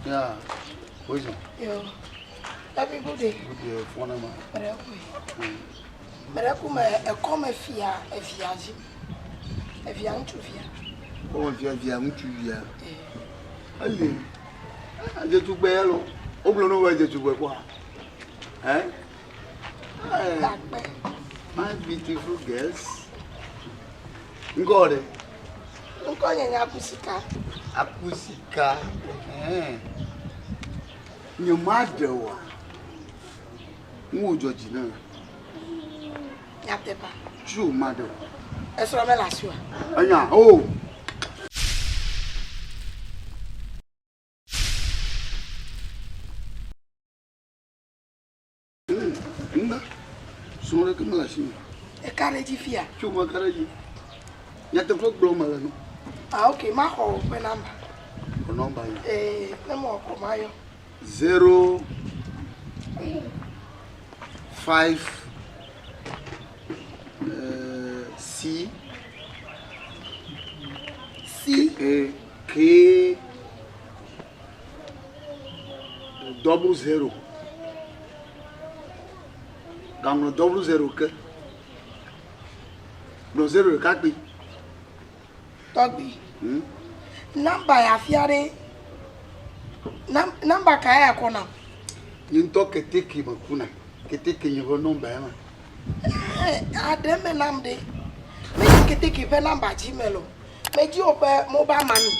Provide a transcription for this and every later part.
Ya, wozɔ. Yo. Tɔgbi gude. Gude fɔna ma. Mɛɖe koe. Mɛɖe ku me ekɔ me fia evia dzi. Evia ŋutsuvia. Kɔ me fia evia ŋutsuvia. Ele. Edzetugbe ya lo. Wogblɔ no be edzetugbe kpɔa. Eh? Takpe. My beautiful girls. Ŋkɔ ɖe? Ŋkɔ nye nye Akusika. Akusika. Ɛɛ. Nye ma ɖe oa. Ŋu dzɔ dzi na. Nyateƒea. Tsu ma ɖe o. Esrɔ̃ mele asiwòa? Enya o. Ŋga, srɔ̃ ɖeke mele asi me. Eka ɖe edzi fia? Tso meka ɖe edzi. Nyateƒe gblɔm mele no. Ah, ok, maxɔ wò ƒe nɔmba. Wò nɔmba ye? Ee, ne mewɔ ko mayɔ. Zero five uh, C C K, K Double zero. Gaŋlɔ double zero ke. Gblɔ zero ɖeka kpi. Tɔgbi. Hmm? Namba ya fia ɖe. Namba ka ya kɔ nam? Nye ŋutɔ keteke me kuna. Keteke nye ƒe nɔmba ya ma. Eh, aɖe me nam ɖe. Menye keteke ƒe namba dzi me lo. Medzi woƒe mobile money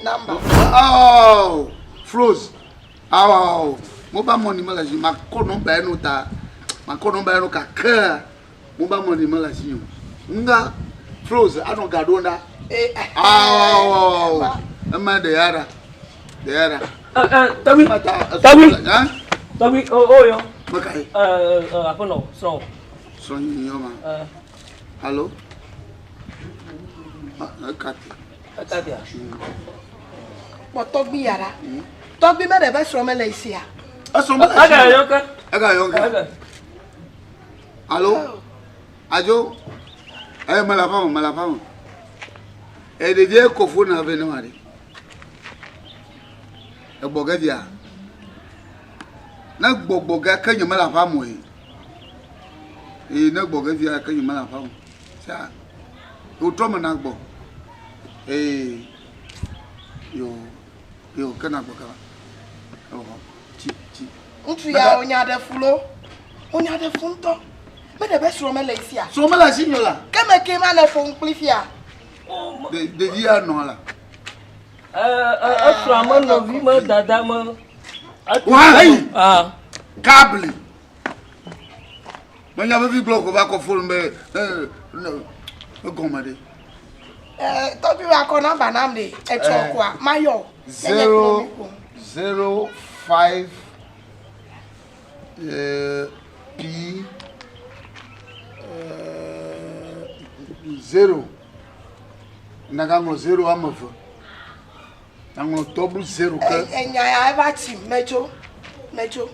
number. Oh, Froze. Awo, mobile money mele asi makɔ nɔmba ya no ta. Makɔ nɔmba ya no kake mobile money mele asi o. Nga Froze anɔ ga ɖo ɖa. Eh, Awo, ema ɖe ya ɖa. Ɖe ya ɖa. Tɔgbi, tɔgbi, tɔgbi, o o yɔ. Meka ye. Aƒenɔ, srɔ̃. Srɔ̃ nyi yɔ ma. Allo. Ekate. Ekatea? Kpɔ tɔgbi ya ɖa. Tɔgbi meɖe be srɔ̃ mele esi ya. Esrɔ̃ mele esi. Ega yɔ ke. Ega yɔ ke. Allo. Adzo. Eh mele aƒe me, mele aƒe me. Eh ɖevia kɔ fon na vɛ ne ma ɖe. Egbɔ ge via. Ne gbɔgbɔ ge ke nye mele aƒea me o ye. Eye ne gbɔ ge via ke nye mele aƒea me o. Sia wotrɔ me na gbɔ. Ee yo yo ke na gbɔ kaba. Ewɔ tsi tsi. Ŋutsu ya wonya ɖe fu lo. Wonya ɖe fu ŋutɔ. Meɖe be srɔ̃ mele esi ya. Srɔ̃ mele asi nyo la. Ke me ke ma le ƒom kpli fia. Ɖevi ya nɔ la. Esrɔ̃a me nɔvi me dada me. Wa heyi. Kabli. Menya vevi gblɔ ko va kɔ fon be egɔme ɖe. Tɔgbi wa kɔ nɔmba nam ɖe etsɔ koa mayɔ. 0 0 5 P 0 nagaŋlɔ 0 ame eve naŋlɔ double 0 ke. Enya ya eva tsi metso metso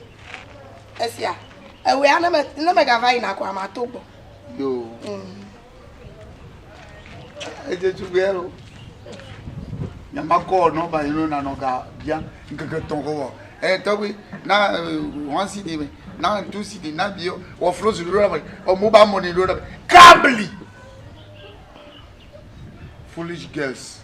esia ewɔea ne me ne megava yina ko ama to gbɔ. Yo. Edze tugbe o. Nyama kɔ nɔmba yi no nanɔ ga bia ŋkeke tɔn ko wɔ. Eh tɔgbi na one cedi me na two cedi na bio wɔ frozen ɖo ɖa me wɔ mobile money ɖo ɖa me kabli. Foolish girls.